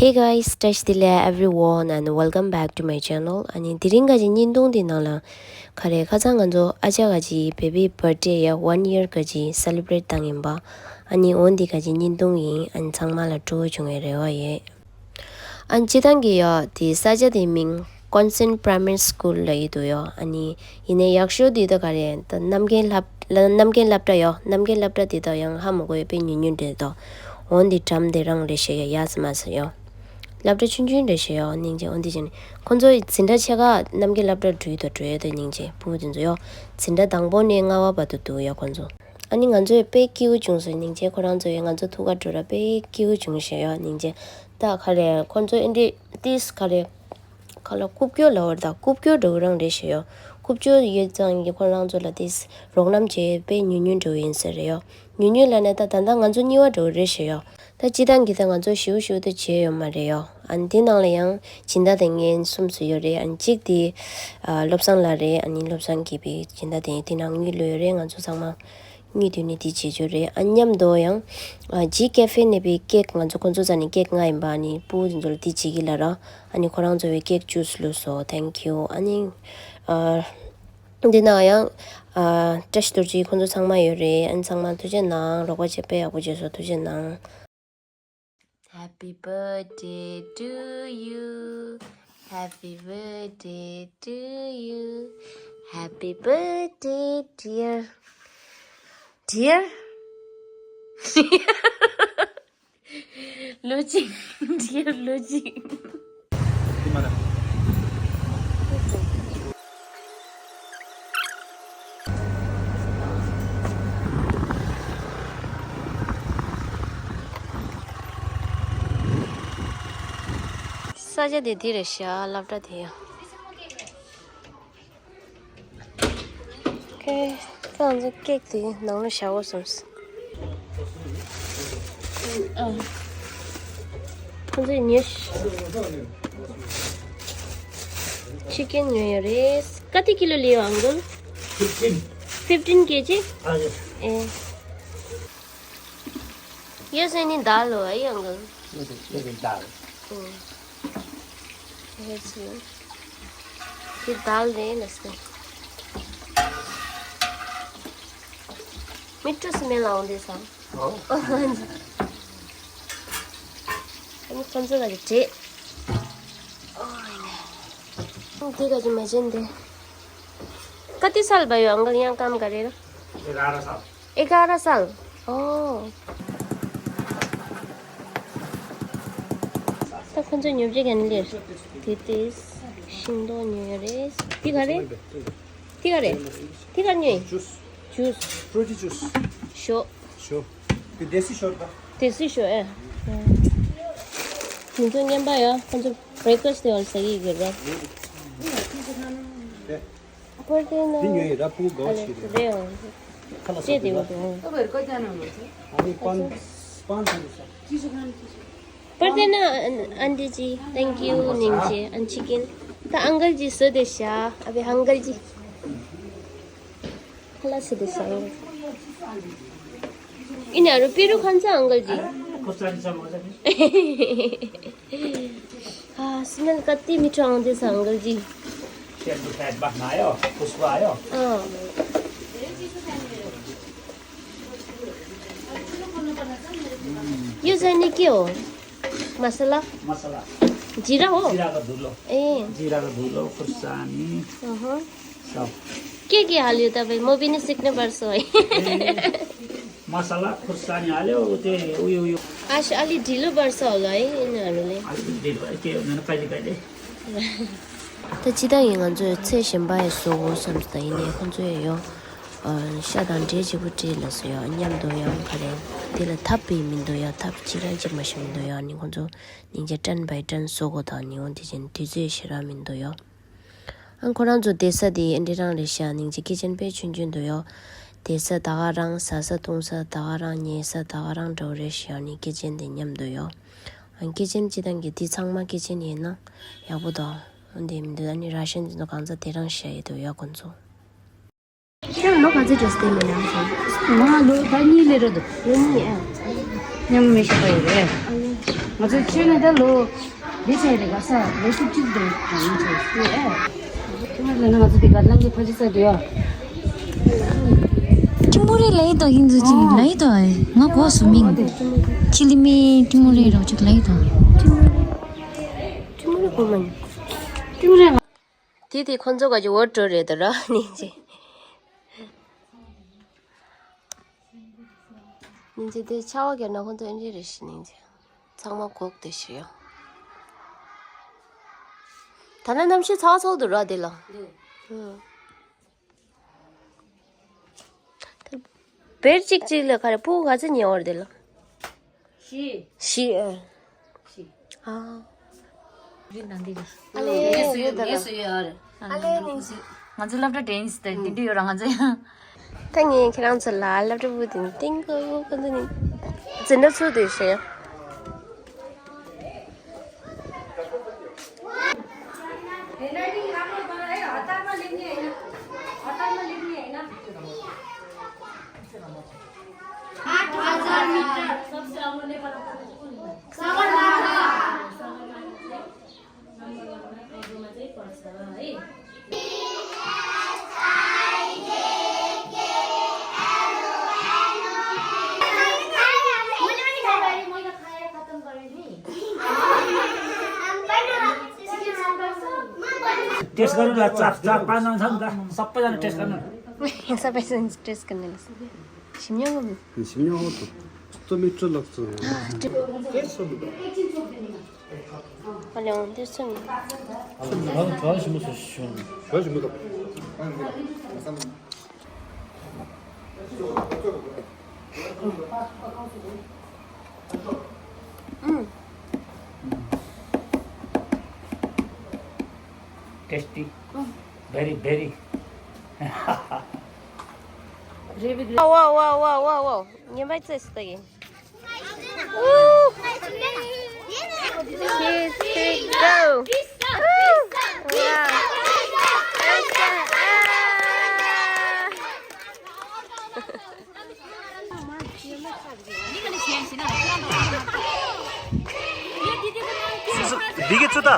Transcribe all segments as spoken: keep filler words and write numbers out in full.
Hey guys, བཀྲ་ཤིས་བདེ་ལེགས་everyone and welcome back to my channel. ཨ་ནི་དེ་རིང་ག་ཅིག་བརྙན་ཐུང་འདི་ནང་ལ་ག་རེ་ཁ་སང་ང་ཚོ་ཨ་ཅག་ག་ཅིག་baby birthday ཡ་one year ག་ཅིག་celebrate བཏང་ཡིན་པ། ཨ་ནི་འོ་འདི་ག་ཅིག་བརྙན་ཐུང་ཡིན། ཨ་ནི་ཚང་མ་ལ་སྤྲོ་བོ་བྱུང་བའི་རེ་བ་ཡོད། ཨ་ནི་སྤྱི་བཏང་གི་ཡ་དེ་ས་ཆ་དེའི་མིང་Consent Primary School ལ་ཡོད་འདུག་ཡ། ཨ་ནི་ཡིན་ནའི་ཡག་ཤོས་དེ་ད་ག་རེ་ད་རྣམ་མཁྱེན་སློབ་རྣམ་མཁྱེན་སློབ་གྲྭ་ཡོ། རྣམ་མཁྱེན་སློབ་གྲྭ་དེ་དག་ཡང་ཧ་མ་གོ་ཡོད་པའི་ཉུང་ཉུང་འདྲ་དོ། འོན་ཏེ་གྲམ་དེ་རང་རེད་ཤེས་ཡ་ཡ་སི་མ་སི་ཡོ། སློབ་གྲྭ་ཆུང་ཆུང་རེད་ཤེས་ཡོ་སྙིང་རྗེ། འོན་ཏེ་ཅན་ཁོང་ཚོ་འཛིན་གྲྭ་ཆེ་ཁག་རྣམ་རྒྱལ་སློབ་གྲྭ་འགྲུལ་དུ་འགྲོ་ཡོད་དོ་སྙིང་རྗེ་ཕྲུ་གུ་དེ་ཚོ་ཡོ། འཛིན་གྲྭ་དང་པོ་ནས་ལྔ་བ་བར་དུ་འདུག་ཡོ་ཁོང་ཚོ། ཨ་ནི་ང་ཚོ་ཡོ་དཔེ་སྐྱིད་པོ་བྱུང་སོང་སྙིང་རྗེ། ཁོ་རང་ཚོ་ཡོ་ང་ཚོ་ཐུག་ག་འགྲོ་ར་དཔེ་སྐྱིད་པོ་བྱུང་ཤེས་ཡོ་སྙིང་རྗེ། ད་ག་རེ་ཁོང་ཚོ་ཨེ་འདྲི་ཏིས་ག་རེ། ཁ་ལ་རྐུབ་ཀྱོག་ལབ་པ་རེད་ད། རྐུབ་ཀྱོག་འདྲ་བོ་རང་རེད་ཤེས་ཡོ། རྐུབ་ཀྱོག་ཡོད་ཙང་གི་ཁོ་རང་ཚོ་ལ་དེ་རོགས་རམ་བྱེད་དཔེ་ཉུང་ཉུང་འདྲ་བོ་ཡིན་ས་རེད་ཡོ། ཉུང་ཉུང་ལབ་ནས་ད་ད་ལྟ་ང་ཚོ་གཉིས་པ་འདྲ་བོ་རེད་ཤེས་ཡོ། ད་སྤྱི་བཏང་གི་ད་ང་ཚོ་ཞེ་པོ་ཞེ་པོ་ད་བྱས་ཡོད་མ་རེད་ཡོ། ཨ་ནི་དེ་ནང་ལ་ཡང་སྦྱིན་བདག་དེ་ངན་གསུམ་ཚོ་ཡོད་རེད། ཨ་ནི་གཅིག་དེ་ཨ་བློ་བཟང་ལགས་རེད། ཨ་ནི་བློ་བཟང་གིས་པའི་སྦྱིན་བདག་དེ་དེ་ནང་གཉིས་ལོས་ཡོད་རེད། ང་ཚོ་ཚང་མ། གཉིས་དུས་ནི་དེ་བྱེད་རྒྱུ་རེད། ཨ་མཉམ་དུ་ཡང་ཨ་ཇི་ཀེ་ཧྥེ་ནས་པའི་ཀེག་ང་ཚོ་ཁོང་ཚོ་རྩ་ནས་ཀེག་ལྔ་ཡིན་པ། ཨ་ནི་ཕྲུ་གུ་དེ་ཚོ་ལ་དེ་བྱེད་ཀྱི་ལ་ར། ཨ་ནི་ཁོ་རང་ཚོ་བའི་ཀེག་ཇུས་བླུགས་སོ། Thank you. ཨ་ནི་ཨ་འདི་ན་ཡང་ཨ་བཀྲ་ཤིས་རྡོ་རྗེ་ཁོང་ཚོ་ཚང་མ་ཡོད་རེད། ཨ་ནི་ཚང་མ་ཐུགས་རྗེ་གནང་། རོགས་པ་བྱེད་དཔེ་ཡག་པོ་བྱས་སོ། ཐུགས་རྗེ་གནང་། Happy birthday to you. Happy birthday to you. Happy birthday, dear. Dear. Losing. Dear Losing. ས་ཆ་དེ་འདི་རེད་ཤག་སློབ་གྲྭ་དེ་ཡང་། ཁེ། ད་ང་ཚོ་ཀེག་དེ་ནང་ལ་བཞག་དགོས་བསམས། ཨ། ཁོང་ཚོས་ཉོས། ཆི་ཀན་ཉོས་ཡོད་རེད། ཀ་ཏི་ཀི་ལོ་ལེའོ་ཨང་ཀལ། Fifteen. Fifteen kg? ཨ་ཡོད། ཨེ། ये सही नहीं दाल हो भाई अंकल। ये तो, ये तो दाल। हम्म। ये सही। ये दाल रहे ना इसमें। मिट्टू स्मेल आउँदैछ। हो? अनि कन्सो गरी ट्रे। ओइ। के गरी मजेन दे। कति साल भयो अङ्कल यहाँ काम गरेर? एघार साल। एघार साल? ओ। ད་ཁོང་ཚོས་ཉོ་རྒྱུ་གན་ལེར། དེ་དེ་ཤིང་ཏོག་ཉོས་རེད། དེ་ག་རེད། དེ་ག་རེད། དེ་ག་ཉོས། Juice. Juice. Fruity juice. ཞོ། ཞོ། དེ་དེ་སི་ཞོ་རེད་ད། དེ་སི་ཞོ་ཨེ། དེ་ཚོ་ངན་པ་ཡ། ཁོང་ཚོ་breakfast དེ་བར་ཟ་གི་ཡོད་རེད། དེ། པར་དེ་ན། འདི་ཉོས་ཡོད་ར། ཕྲུ་གུ་དགའ་བོ་ཞིག་རེད། རེད་ཨང་། ཁ་ལག་ཟ་དེ་དུས་ལ། འོ་བར་ཀ་ཅ་ན་མ་ཚེ། ཨ་ནི་པན། པན་ཚ་དུ་ས། པར་དེ་ན་ཨན་ཏི་ཅི། Thank you ནིང་ཅི། ཨན་ཆི་ཀིན། ད་ཨང་ཀལ་ཅི་ཟོས་དེ་ཤ། ཨ་བའི་ཨང་ཀལ་ཅི། ཁ་ལག་ཟ་དེ་ཤ། ཨི་ན་རུ་པི་རུ་ཁན་ཚ་ཨང་ཀལ་ཅི། ཁོ་ས་ནི་ས་མ་ས་ནི། हाँ, स्मेल कति मिठो आउँदैछ अङ्कलजी। पेटको फ्याट बास्ना आयो, खुसबु आयो। अँ। यो चाहिँ नि के हो? मसला? मसला। जिरा हो? जिराको धुलो। ए। जिराको धुलो, खुर्सानी। अहँ। सब। के के हाल्यो तपाईँ? म पनि सिक्नुपर्छ है। ए, मसला खुर्सानी हाल्यो, त्यो उयो, उयो। आज अलि ढिलो पर्छ होला है यिनीहरूले। अलि ढिलो, के हुँदैन, कहिले कहिले। ད་ཅི་ད་ཡིན། ང་ཚོས་ཚེས་གཞན་པ་ཡི་བཟོ་དགོས་བསམ་སོང་། ད་ཡིན་ནའི་ཁོང་ཚོས་ཡོ། ཨ། ཤ་དང་འབྲས་གཅིག་པུ་སྤྲད་ལབ་སོང་ཡོ། མཉམ་དུ་ཡང་ག་རེ། དེ་ལ་ཐབ་པའི་མི་འདུག་ཡོ། ཐབ་གཅིག་རང་གཅིག་མ་ཤེས་མི་འདུག་ཡོ། ནི་ཁོང་ཚོ་སྙིང་རྗེ་སྐྲན་པའི་སྐྲན་བཟོ་དགོས་དང་ནི་འོ་དེ་བཞིན་དུས་ཚོད་ཞེ་དྲག་མི་འདུག་ཡོ། ཨ། ཁོ་རང་ཚོ་བསྡད་ས་དེ་ཨེ་འདྲ་རང་རེད་ཤག་ནིང་ཅིག་ཀི་ཅན་དཔེ་ཆུང་ཆུང་འདུག་ཡོ། བསྡད་ས་ད་ག་རང་། ཟ་ས་འཐུང་ས་ད་ག་རང་། ཉལ་ས་ད་ག་རང་འདྲ་བོ་རེད་ཤག་ནི་ཀི་ཅན་དེ་མཉམ་འདུག་ཡོ། ཨ། ཀི་ཅན་སྤྱི་བཏང་གི་དེ་ཚང་མ་ཀི་ཅན་ཡིན་ན་ཡག་པོ་འདུག་འདི་མི་འདུག་ཨ་ནི་ར་ཤན་དེ་ཚོ་གང་ཚ་དེ་རང་བཤད་ཡོད་འདུག་ཡོ་ཁོ་ཚོ། ཁྱེད་ལོ་ག་ཚོད་འགྲོ་སྟེ་མི་ཡང་ཟེར། ང་ལོ་ད་གཉིས་ལས་རོ་འདུག་ལོ་གཉིས་ཨ། མཉམ་མི་ཤེས་པ་ཡོད་རེད། ཨ་ཡོ། ང་ཚོའི་ཆོས་ནི་ད་ལོ་འདི་བྱས་རེད། ག་ས་ལོ་ཁྲི་གཅིག་འདུག་ཡིན་ཆོས་སུ་ཨེ། ཁྱིམ་ལ་ན་ང་ཚོ་འདི་ག་ལམ་གྱི་ཕ་ཅི་ས་འདུག་ཡ། ཁྲི་མོ་རེ་ལ་ཡི་དོ་ཡིན་ཚུལ་ཅིག་ལ་ཡི་དོ་ཨེ། ང་གོ་སུ་མིང་ཁྱི་ལི་མི་ཁྲི་མོ་རེ་རོ་ཅིག་ལ་ཡི་དོ། ཁྲི་མོ་རེ་གོ་མ་ཡིན། ཁྲི་མོ་རེ། དེ་དེ་ཁོ་ཚོ་ག་ཅིག་འོར་འགྲོ་རེད་དོ་ར་ནི་ཅི། སྙིང་རྗེ་དེ་ཆར་པ་བརྒྱབ་ན་ཁོང་ཚོ་ཨེ་འདྲ་རེད་ཤི། སྙིང་རྗེ་ཚང་མ་གོག་དེ་ཤི་ཡོང་། ད་ནི་གནམ་གཤིས་ཚ་བ་ཚ་བོ་འདུག་ར་དེ་ལ། འདུག་ཨུ། བེར་གཅིག་གཅིག་ལ་ག་རེ་སྤུ་གུ་ག་ཚོད་ཉལ་བ་རེད་དེ་ལ། བཞི། བཞི་ཨ། བཞི། ཨ། རི་ནང་འདི་རེད། ཨ་ལེ། ངས་སུ་ཡོད་ངས་སུ་ཡོད་ཨ་རེད། ཨ་ལེ་ནི། ང་ཚོ་སློབ་གྲྭ་དྲན་སྟེ་འདི་འདྲ་ཡོད་ར་ང་ཚོ་ཡང་། ད་ངས་ཁྱེད་རང་ཚོ་ལ་སློབ་གྲྭ་བུ་དེ་ནི་སྟེང་གི་བུ་ཁོ་ཚོ་ནི་འཛིན་གྲྭ་ཚུགས་དུས་ཤེས། आठ हजार मिटर। सबसे अमूल्य पदार्थ। सगरमाथा। टेस्ट गर्नु न, चार, चार, पाँचजना छ नि त, सबैजना टेस्ट गर्नु न। सबैजना टेस्ट गर्नु ल। ཞིམ་ཉམས་ངམ། ཞིམ་ཉམས་འོ་དང་། སྟོད་སྨད་སྤྲོད་ལགས་སོ། ཨ་ལེ་འོང་འདིར་སོང་། ཨུམ། Tasty. Very, very. Wow, wow, wow, wow, wow, wow. ཉན་པ་ཚོས་ལྟ་གི། Woo! Cheese stick, go! Woo! Wow! འདི་གི་ཚུ་ད།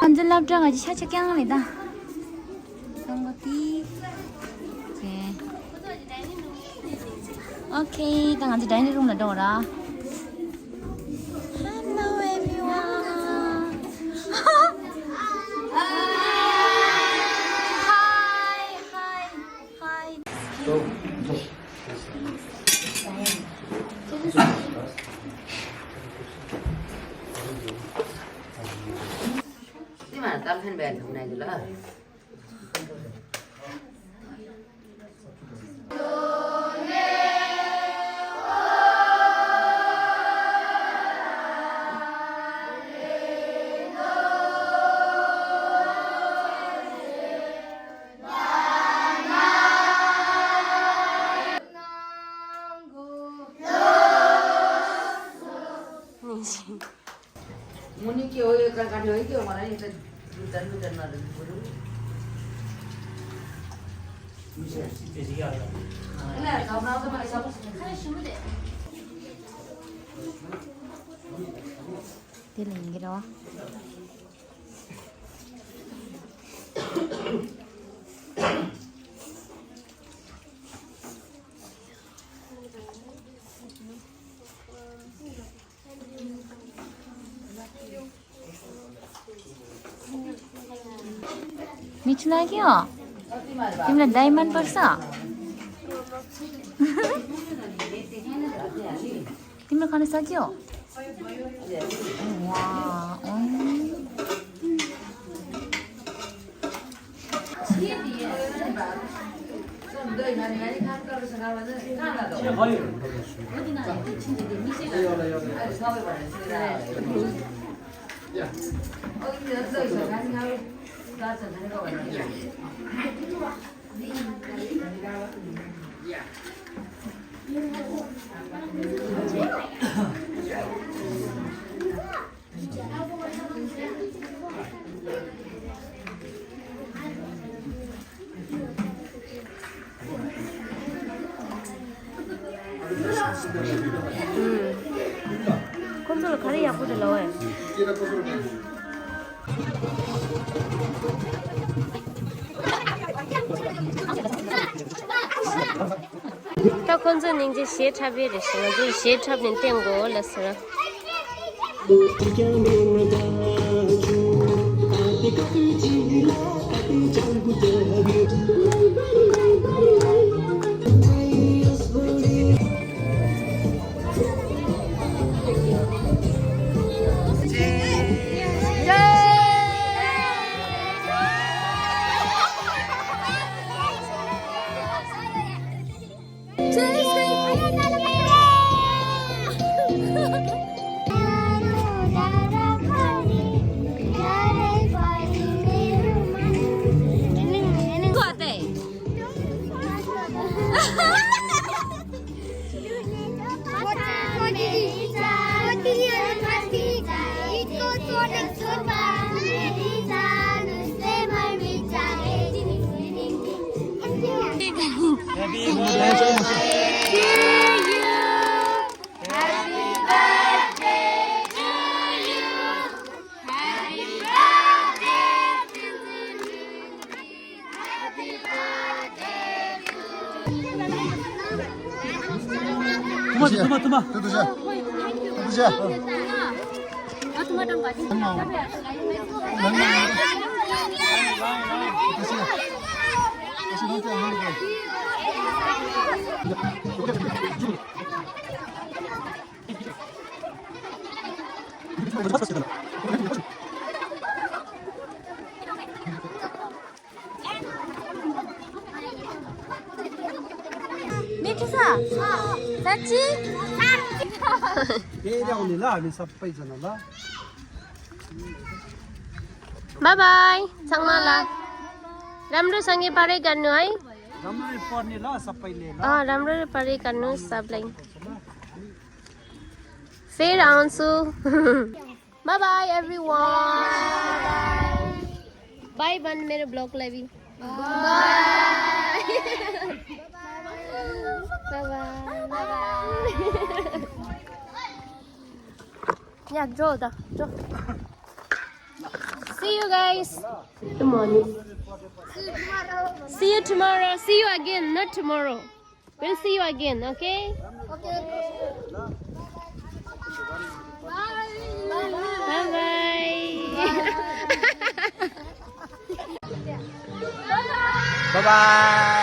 ང་ཚོ་སློབ་གྲྭ་ང་ཅི་ཤ་ཆ་རྐྱང་རེད་ད། སང་གོ་ཏི། ཨོ་ཁེ། ད་ང་ཚོ་ཌའི་ནིང་རུམ་ལ་འགྲོ་ར། Hello everyone. Hi, hi, hi. དེ་ལ་ཡིན་གྱི་རེད་བ། མི་ཆུ་ན་གི་ཨོ། དེ་མ་ཌའི་མོན་པར་ས། དེ་མ་ཁ་ནས་ས་གི་ཨོ། ཝ་ཨོ། ཁོང་ཚོ་ལ་ག་རེ་ཡག་པོ་རེད་ལབ་ཨེ། ད་ཁོང་ཚོ་སྙིང་རྗེ། གཞས་འཁྲབ་པའི་རེད་ཤག་ང་ཚོ་གཞས་འཁྲབ་ནས་བསྟན་དགོས་ལབ་ཟེར། མི་ཁྲི་ས། ས་ཅི། དེ་རང་ནི་ལ་ནི་ས་པའི་ཟ་ན་ལ། Bye bye ཚང་མ་ལ། राम्रो सँगै पढाइ गर्नु है। राम्ररी पढ्ने ल सबैले ल। अँ, राम्ररी पढाइ गर्नु सबलाई। फेरि आउँछु। Bye bye everyone. बाई भन मेरो भ्लगलाई भी। बाई। बाई। यहाँ जाऊ त, जाऊ। See you guys. Good morning. See you tomorrow. See you again, not tomorrow. We'll see you again, okay? Okay. Bye bye. Bye bye.